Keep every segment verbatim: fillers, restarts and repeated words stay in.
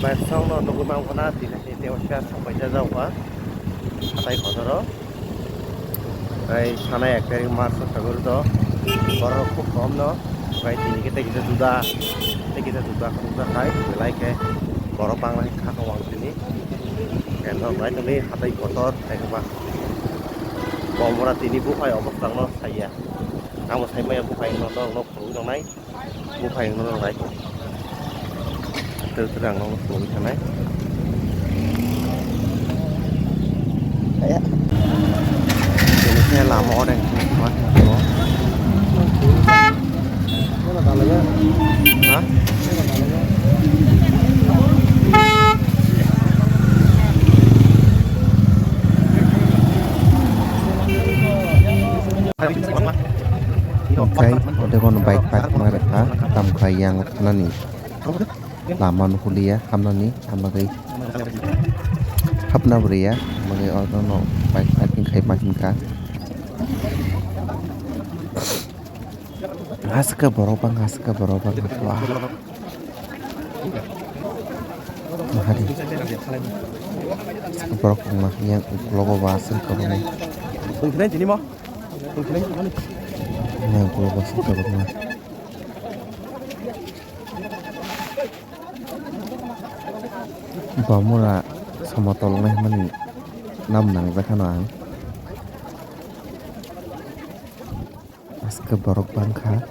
Bai songno nugwi mankha na tini tei waisa sokpaijak jaga hatai kotor o. Tei sana ek tarik March o phaigwi rw to borok khub kom no. Bai tini khe tei kisa juda tei kisa juda khum jakhai belai khe borok bangla kha kha wng tini. Eno bai tini hatai kotor tei khe ba bomora tini buphai obosrang no saiya. Amo sai maya buphai no no khulum tongnai. Buphai wngno nang lai. Tere tere ang nokno phunugwi thanai. Aya. Tini khe lama o reng tongma tongma. Ha? Okai, odebono bike park ma rwkha, tamo kha yang thanani lama nuhuliya, hamnani, hamnagwi hapna bwrwiya, hamnagwi onono bike parking khai ma hinkha. Aswk borok bangkha, aswk borok bangkha, wah. Mahari. Aswk borok wngma yang ukologo ba aswk borok wngma. Yang ukologo aswk borok wngma. Bamura samotol nai hwnmani nam nangjakha no ang. Aswk borok bangkha.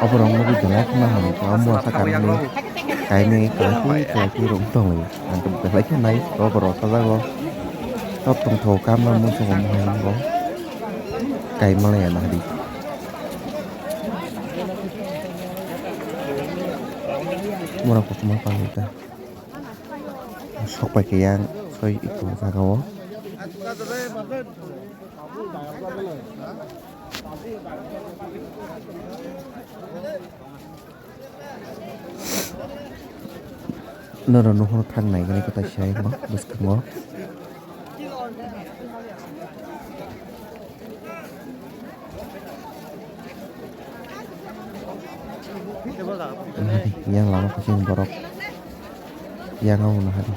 Oborok nugwi belai kheno hamkha, omo asa kainwi, kainwi, kainwi, kainwi rwng tongwi. Ang belai khe nai, oborok sajago. Tok tongthogo, kama muchungo, muhango. Kaimalaya nahadi. Mura kotorma pangwi kha. Sokpai khe yang soi iko jaga o. Norok nuhur thang nai gani kwtai sai ma bwskango. Yang lama kuching borok yang o nahadi.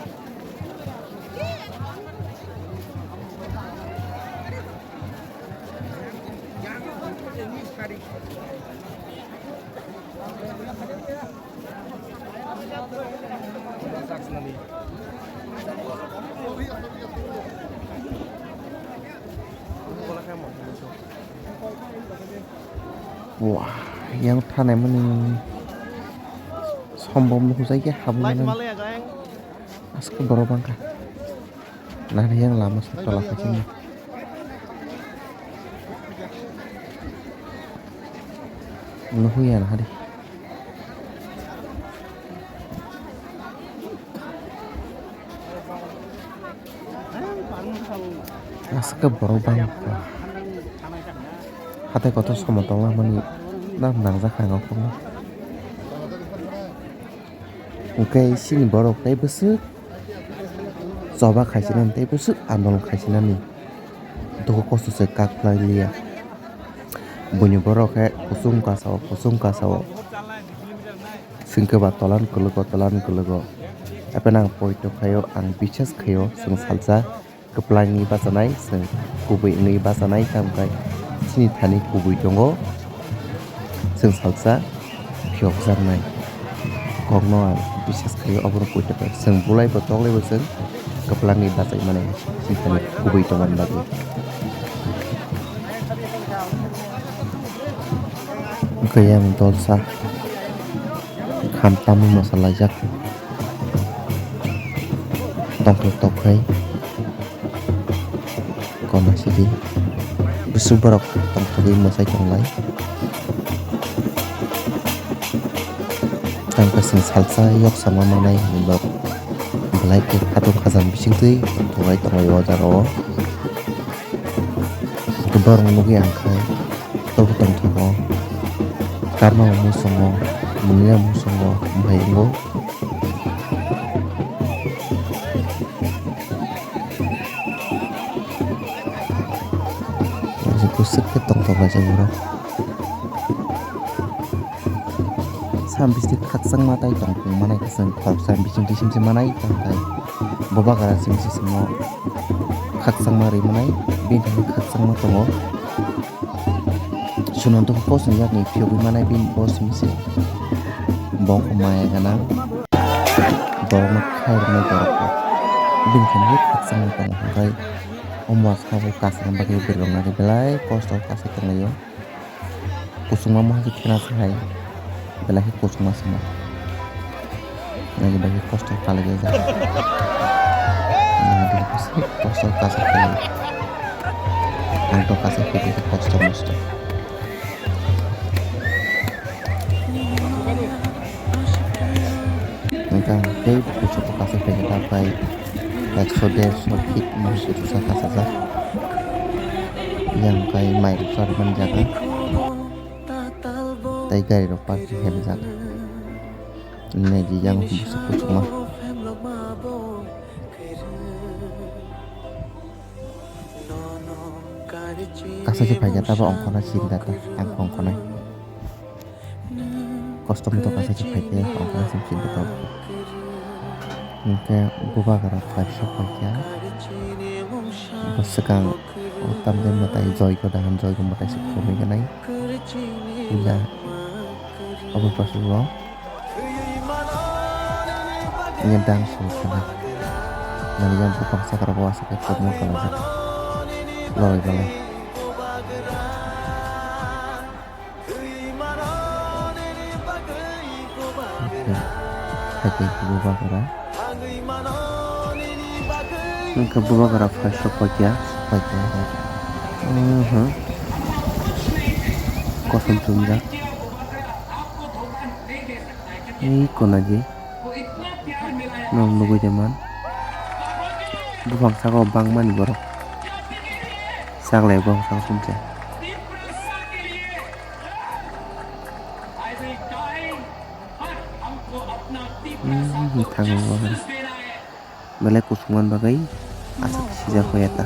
Wah, yang thanai mani sombom nukhujai khe habwi mano. Aswk borok bangkha. Nahari yang lama saka tola kaisa ni. Nuhuya nahari. Aswk borok bangkha. Hatai kotor somo tonglamani nam nangjak ang o. Hwnkhe chini borok tei bwswk choba khaisinani tei bwswk andolon khaisinani dukhu kosto se kak phlai liya. Buini borok khe kuchung kasao, kuchung kasao. Chwng khe ba tolan kwlwgo, tolan kwlwgo. Hapheno ang poito khaio, ang bichas khaio, chwng salsa. Kwplangni bachanai, chwng kubui wngwi bachanai, tamkhe chini thani kubui tongo, chwng salsa phiyokjaknai. Kokno ang bises khaio, obono poito khe chwng bolaibo toklaibo chwng kwplangni bachai mani chini thani kubui tongmani bagwi. Hwnkhe yang dolsa kham tamwi mosa laijak. Tongthok tokphai. Kona sidi. Bwswk borok tongthogwi mwsai tonglai. Tangkasing salsa yok sama manai hinwi borok belai khe khatung khajam bisingtwi tongthogwi tonglai o jaga o. Borok nugwi ang khai tobo tongthogo. Karma muchungo, muya muchungo, bhai wngo. Bwswk khe tongthok laijak borok. Sam bising khakchangma tai tong manai, khoroksa bising kisim se manai tong tai. Boba gara simi se samo khakchangma ri manai, bini thani khakchangma tongo. Sunanto kosong yakni phiyogwi manai bini bo simi se. Bongkho maya gana. Borokno khairoknai borok. Bini thani khakchangma tongo hwnkhe. Omo sabo kasna bagwi bwrwi rok nari belai kosto kasai tonglaio. Kusungma mohai khe thena se hai, belai khe kusungma se mo. Nai belai khe kosto kalaijak. Nai belai khe kosto kasa khe. Ang to kasa khe kosto mosto. Hwnkhe ang tei kuchugo kasa khe ta bai ekso derso feet mohai kuchusa kasajak. Yang kai mai rok chari mani jaga. Tei gari rok parking khe rijak. Nini yang busa kuchukma. Kasa khe phaikha tabo ongkhorna sinda ta, ang ongkhornai. Kosto moto kasa khe phaikhe ongkhorna sim sinda ta. Hwnkhe bubagra five sok phaikha. Bwswkang o tamjani mwtai joigo dahan joigo mwtai se khulumwi gwnai. Puila obo bwswk bo. Ini dance show khana. Nani yang buphang saka rok o aswk khe kokma kalaijak. Loroi balai. Hakhe bubagra. Hwnkhe bubagra first o paikya, paikya. Mhm. Kosom chumjak. Ei konaji. Nwng nugui de man. Buphang saka o bangmani borok. Chaklai buphang saka sumse. Hmm, thango buphang. Belai kusungmani bagwi aswk sijak hoya ta.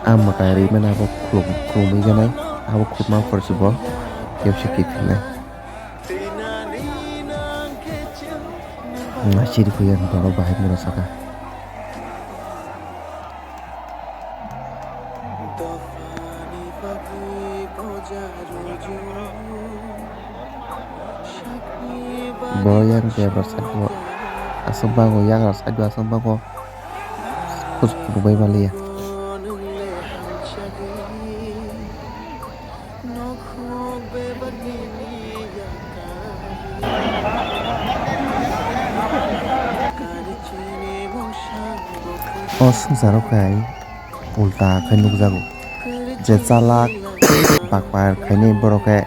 A mwtai rimani abo khulum-, khulumwi gwnai, abo khulumma porsi bo kebsa kiphilnai. Nasiri khuya borok bahai mura saka. Borok yang kebra saka aswk bango, yagra saka aswk bango. Kuchuk kuchuk bai maliya. O swngcharo khe ulta khe nukjago, je chalak bakpar khainai borok khe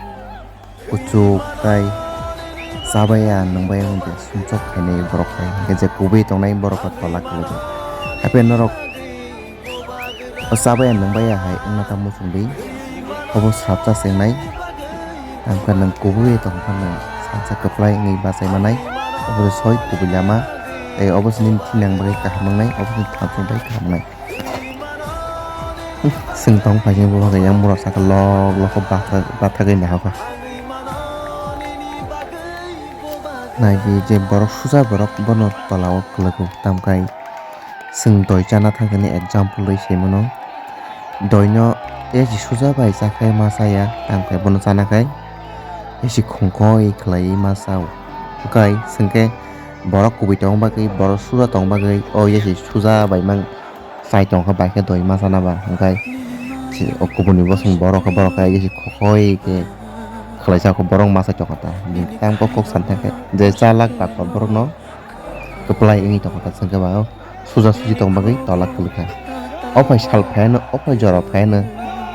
kuchuk tai chabaiya nwngbaiya hwnkhe sumsok khainai borok hai hwnkhe je kubui tongnai borok khe tola kwlaijak. Haikhe norok o chabaiya nwngbaiya hai wngna tamo chwngdi obo swrapsa se wngnai. Tamkhe nwng kubui tongkha nwng salsa kwplai wngwi bachai manai. Obo se soi kubui lama tei obo se nini thinang bagwi kaham wngnai, obo se thamsok bagwi kaham wngnai. Chwng tong paikhe bo bagwi yang mura saka lok lok khe bathagwi naha kha. Naidi je borok suja borok bono tola o kwlwgo tamkai chwng doi chana thangkhe ni example rwi se mano. Doi no yasi suja bai chakhai ma chaya tamkai bono chana khai yasi khongkhoi khlaiwi ma chao. Hwnkhe chwngkhe borok kubui tong bagwi borok suja tong bagwi o yasi suja bai mang. Chai tongkha bai khe doi ma chana ba hwnkhe o kubuni bosong borok khe borok khe yasi khokhoi khe khlaijak kho borok ma chai tongkha ta. Tamo kok san thangkhe je chalak bakpar borokno kwplai wngwi tongkha ta chwngkhe ba o suja suji tong bagwi tola kwlwkha. O phai sal phaiano o phai jora phaiano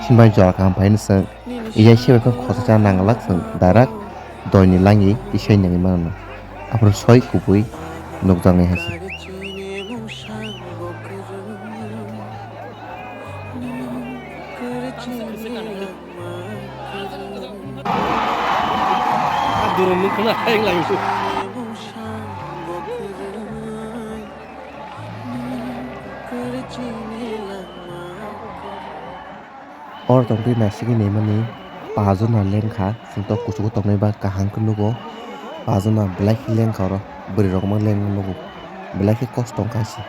himbai jora kaham phaino chwng. Iya se bai khe khosa cha nang glak chwng direct doi ni langi tisai nangwi mano. Aphuru soi kubui nukjaknai hai se. Durung nung khna hai lang. Oro tongtwi naisingwi naimani pajona lengkha, chwng tok kuchugo tongnai ba kaham khe nugo. Pajona belai khe lengkha oro, bwrwi rokma lengma nugo, belai khe kosto wngkha se.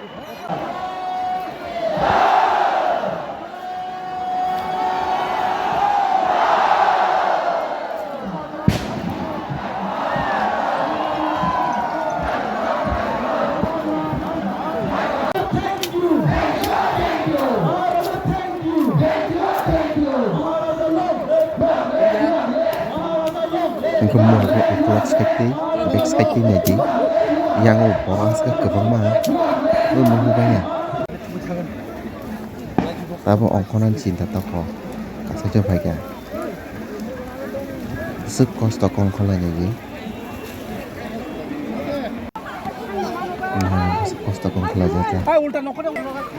Hingke mo hingke ukulok side tei, back side tei naidi. Yang o borok aswk kwbangma, o nukho baiya. Abo ongkhornani chinta tokho, kaisa khe phaikha. Swk kosto kong khlainai di. Kosto kong khlai jata.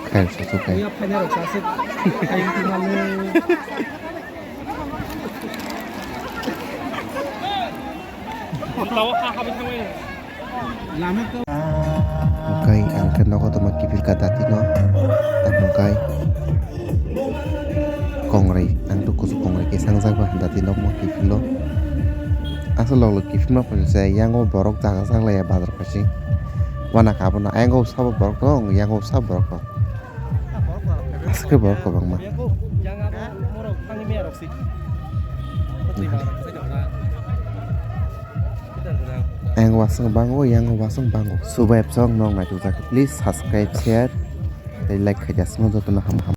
Khair susu kai. Hwnkhe ang khe nogo tongma kiphilka datino, tamo hwnkhe kongrai, ang tong kuchuk kongrai khe sangjak ba datino mo kiphilo. Aswk lok lok kiphilma phaisa, yango borok jaga jak laiya bazar phaising. Wana kha abono, yango sabo borok tong, yango sabo borok tong. Aswk khe borok kwbangma. Yang wasung bango, yang wasung bango. Subscribe song nong naitukjak, please subscribe, share tei like khaida simo jotono ham ham.